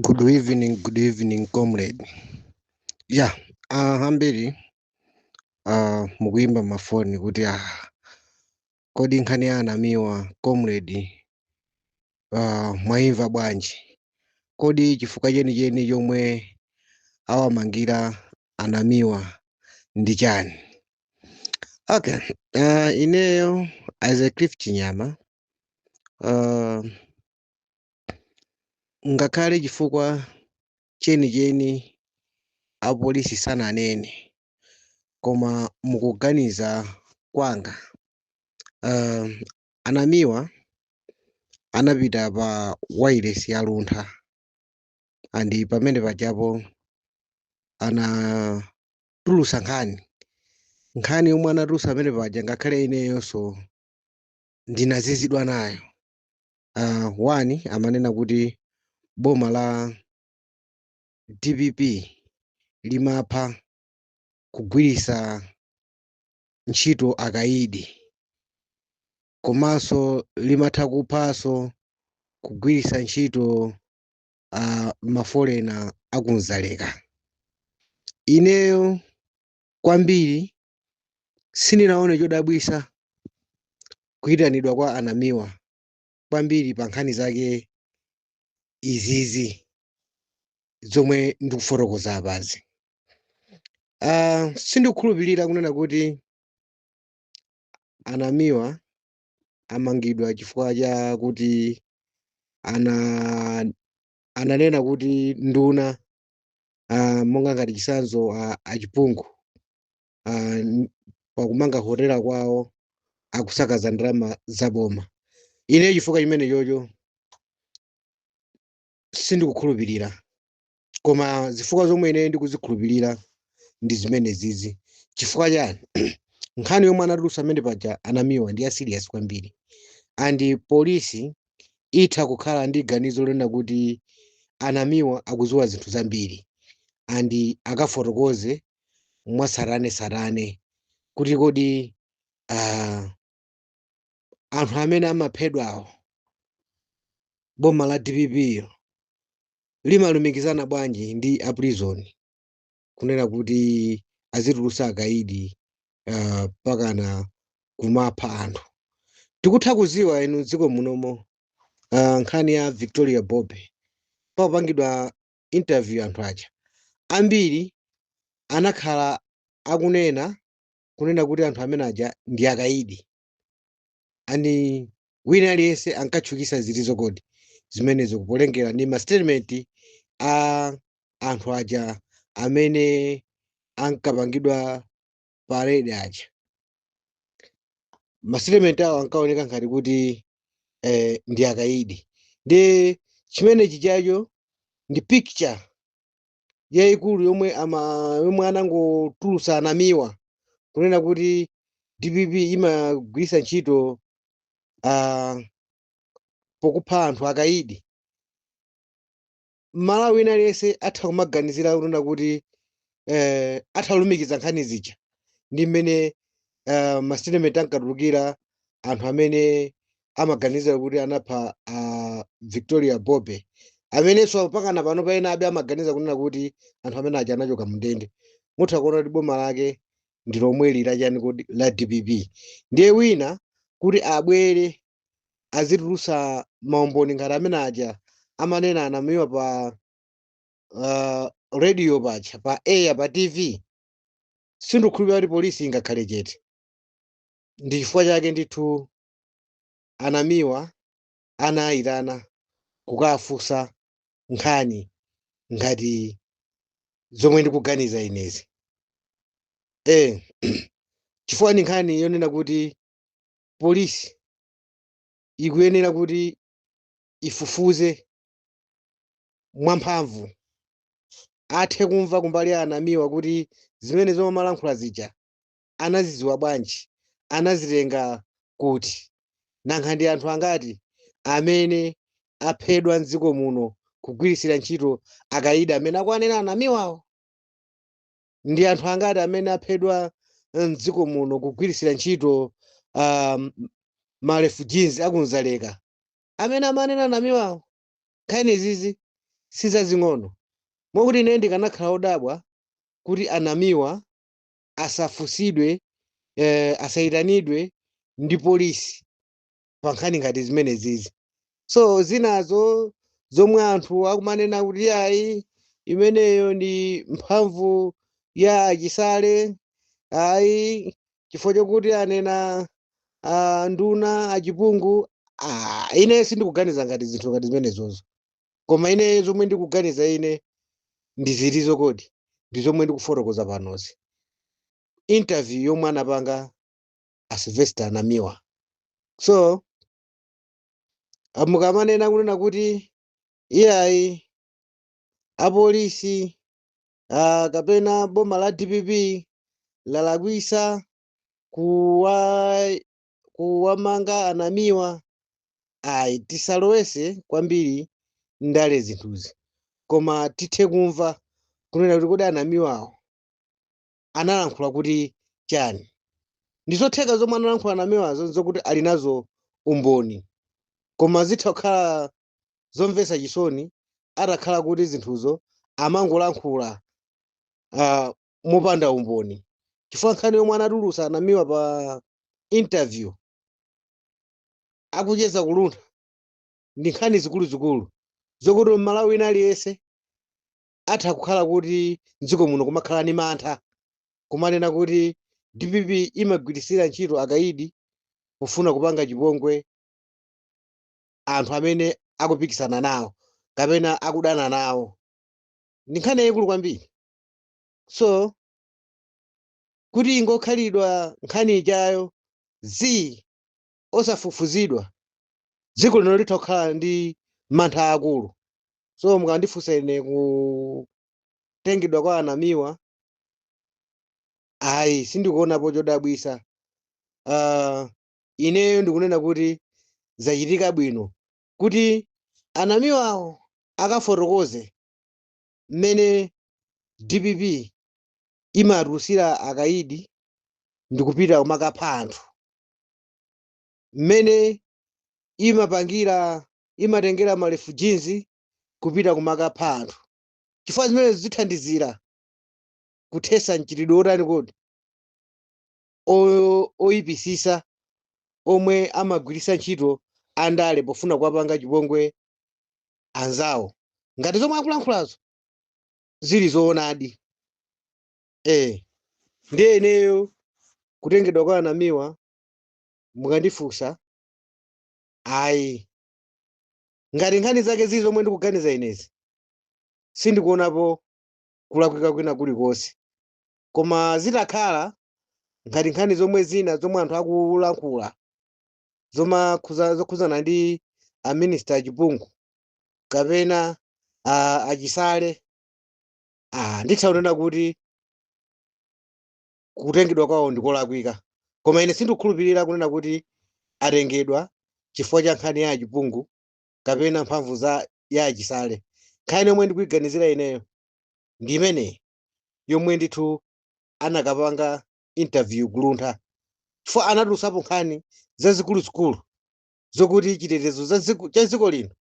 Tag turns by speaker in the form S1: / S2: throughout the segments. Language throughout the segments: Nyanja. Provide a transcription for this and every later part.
S1: Good evening, good evening, comrade. Yeah, ambiri mukuyimba mafoni kuti kodi nkhani ya anamiwa, comrade, mwayimva bwanji? Kodi chifukwa chenicheni chomwe awamangira anamiwa ndi chani? Okay, ineyo as a Cliff Chinyama, ngakhale chifukwa chenicheni apolisi sananene, koma mukuganiza kwanga, anamiwa anapita pa wireless ya Luntha, and pamene pajapo anatulusa nkhani yomwe anatulusa pamene paja, ngakhale ineyonso ndinazizidwa nayo. One, amanena kuti boma la DPP limapha kugwirisa ntchito akayidi, komanso limatha kuphanso kugwirisa ntchito mafolena akunzaleka. Ineyo kwambiri sindinaone chodabwisa kuyitanidwa kwa anamiwa kwambiri pa nkhani zake izizi zomwe ndikufotokoza apazi. Sindikukhulupirira kunena kuti anamiwa amangidwa chifukwa cha kuti ananena kuti nduna, monga ngati chisanzo, achipungu, pakumanga hotela kwawo akusakaza ndalama zaboma. Ine chifukwa chimene chocho sindikukhulupirira, koma zifukwa zomwe ine ndikuzikhulupirira ndi zimene zizi. Chifukwa chani? Nkhani yomwe anatulutsa amene paja anamiwa ndi ya serious kwambiri, and polisi itha kukhala ndi ganizo lena kuti anamiwa akuziwa zinthu zambiri, and akafotokoze mwatsatanetsatane kuti kodi anthu amene amaphedwawo, boma la DPP yo limalumikizana bwanji ndi a prison kunena kuti azitulutsa akaidi pakana kumapha anthu? Tikutha kuziwa inu dziko munomo, nkhani ya Victoria Bobe, papangidwa interview anthu aja ambiri anakhala akunena kunena kuti anthu amene aja ndi akaidi, and wina aliyense ankatchukisa zilizo kodi zimenezo kupolengera ndi ma statement a anthu aja amene ankapangidwa parade aja. Ma statement awo ankaoneka ngati kuti ndi akaidi. Ndi chimene chichacho ndi picture yayikulu yomwe ama yomwe anangotulutsa anamiwa kunena kuti DPP imagwiritsa ntchito pokupha anthu akaidi. Malawi wina aliyense atha kumaganizira kunena kuti atha kulumikiza nkhani zija ndi mmene ma statement ankatulukira anthu amene amaganizira kuti anapha Victoria Bobe, amenenso pakana pano paena abe amaganiza kunena kuti anthu amene aja anachoka mundende. Mutha kuona kuti boma lake ndi lomweli lachani kodi? La DPP. Ndiye wina kuti abwere azitulutsa maumboni ngati amene aja amanena anamiwa pa radio paja, pa air, pa TV, sindikukhulupirira kuti polisi ingakhale chete. Ndi chifukwa chake ndithu anamiwa anayitana kukafunsa nkhani ngati zomwe ndikuganiza inezi, chifukwa ndi nkhani yonena kuti polisi ikuyenera kuti ifufuze mwamphamvu, athe kumva kumbali ya anamiwa kuti zimene zomwe amalankhula zija anazidziwa bwanji, anazitenga kuti, nanga ndi anthu angati amene aphedwa mdziko muno kugwiritsira ntchito akaidi amene akuanena anamiwawo, ndi anthu angati amene aphedwa mdziko muno kugwiritsira ntchito ma refugees akunzaleka amene amanena anamiwawo. Nkhani izizi Sizazing'ono, mokuti ine ndikanakhala odabwa kuti anamiwa asafusidwe, asayitanidwe ndi polisi pa nkhani ngati zimenezizi. So zinazo zomwe anthu akumanena kuti ayi, imeneyo ndi mphamvu ya achisale, ayi, chifukwa chokuti anena nduna achipungu, ine sindikuganiza ngati zinthu ngati zimenezozo. Koma ine zomwe ndikuganiza ine ndi zilizo kodi ndi zomwe ndikufotokoza panozi, interview yomwe anapanga a Sylvester Namiwa. So mukamanena kunena kuti iyayi, apolisi kapena boma la DPP lalakwisa kuwamanga anamiwa, ayi, tisalowese kwambiri ndale zinthuzi, koma tithe kumva kunena kuti kodi anamiwawo analankhula kuti chani. Ndizotheka zomwe analankhula anamiwazo zokuti ali nazo umboni, koma zitha kukhala zomvetsa chisoni atakhala kuti zinthuzo amangolankhula mopanda umboni, chifukwa nkhani yomwe anatulusa anamiwa pa interview akucheza kuluntha ndi nkhani zikuluzikulu zokuti Mmalawi wina aliyense atha kukhala kuti mdziko muno kumakhala ni mantha kumanena kuti DPP imagwirisira ntchito akaidi pofuna kupanga chipongwe anthu amene akupikisana nawo kapena akudana nawo. Ndi nkhani yayikulu kwambiri. So kuti ingokhalidwa nkhani ichayo zi osafufuzidwa, dziko lino litha kukhala ndi mantha akulu. So mukandifunsa ine kutengedwa kwa anamiwa, ayi, sindikuonapo chodabwisa. Ineyo ndikunena kuti zachitika bwino kuti anamiwawo akafotokoze mmene DPP imatulutsira akaidi ndikupita kumakapha anthu, mmene imapangira, imatengera ma refugees kupita kumakapha anthu, chifukwa zimene zithandizira kuthesa mchitidwe wotani kodi oyipisisa omwe amagwiritsa ntchito andale pofuna kuwapanga chipongwe anzawo, ngati zomwe akulankhulazo zili zoonadi. Ndiye ineyo kutengedwa kwa anamiwa, mukandifunsa, ayi, ngati nkhani zake zili zomwe ndikuganiza inezi, sindikuonapo kulakwika kwina kulikonse. Koma zitakhala ngati nkhani zomwe zina zomwe anthu akulankhula zokhuzana ndi a minister achipungu kapena achisale, nditha kunena kuti kutengedwa kwawo ndikolakwika. Koma ine sindikukhulupirira kunena kuti atengedwa chifukwa cha nkhani ya achipungu kapena mphamvu za ya achisale. Nkhani yomwe ndikuyiganizira ineyo ndi imeneyi yomwe ndithu anakapanga interview kuluntha, chifukwa anatulutsapo nkhani zazikuluzikulu zokuti chitetezo cha dziko lino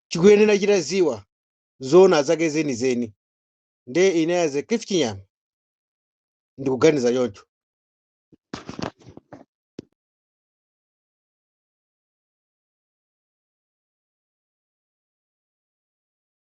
S1: chikuyenera chitaziwa zoona zake zenizeni. Nde ine as a Cliff Chinyama ndikuganiza choncho.